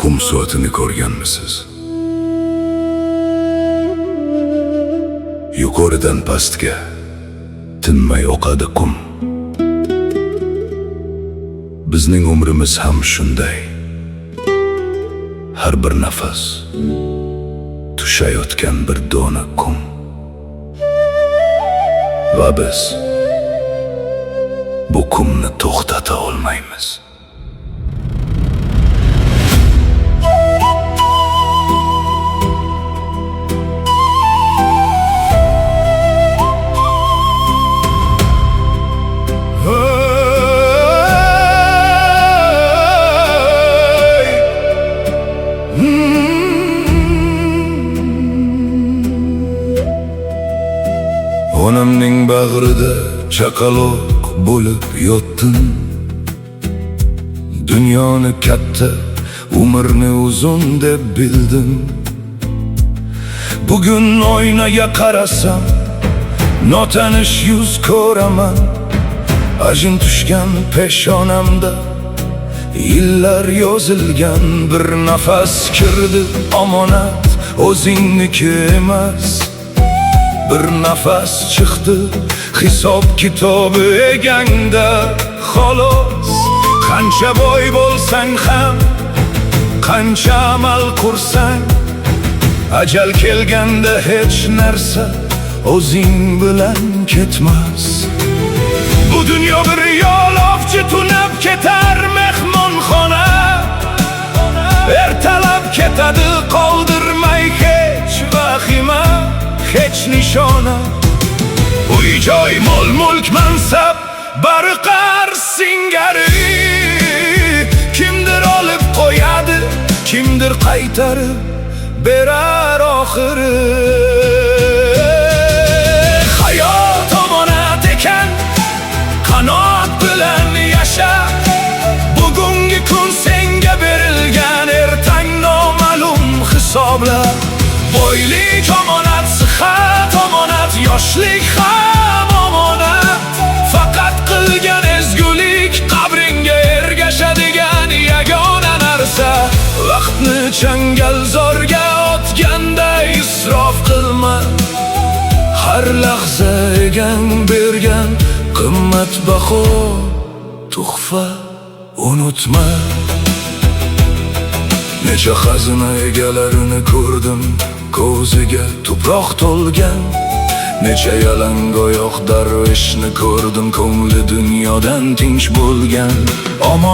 Qum soatini ko'rganmisiz? Yuqoridan pastga tinmay oqadi qum. Bizning umrimiz ham shunday. Har bir nafas tushayotgan bir dona qum. Va biz bu qumni to'xtata olmaymiz. Hey! Onamning bag'rida chaqaloq bo'lib yotdim. Dunyoni katta, umrni uzun deb bildim. Bugun oynaga qarasam, notanish yuz ko'raman. Ajin tushgan peshonamda yillar yozilgan. Bir nafas kirdi omonat, o'zingniki emas. Bir nafas chiqdi, hisob kitobi egangda, xolos. Qancha boy bo'lsang ham, qancha amal qursang, ajal kelganda hech narsa o'zing bilan ketmas. Bu dunyo bir yo'lovchi tunab ketar mehmonxona. Ertalab ketadi, qoldirmay hech vahima, hech nishona. Uy joy, mol mulk, mansab bari qar singari. Kimdir olib qo'yadi, kimdir qaytarib berar oxiri. Hayot omonat ekan, qanoat bilan yasha. Bugungi kun senga berilgan, ertang noma'lum, hisobla. Boylik omonat, sihat omonat, yoshlik ham omonat. Faqat qilgan ezgulik qabringga ergashadigan yagona narsa. Vaqtni changalzorga otganda isrof qilma. Har lahza egang bergan qimmatbaho tuhfa, unutma. Necha xazina egalarini ko'rdim, ko'ziga tuproq to'lgan. Necha yalangoyoq darvishni ko'rdim, ko'ngli dunyodan tinch bo'lgan. Omon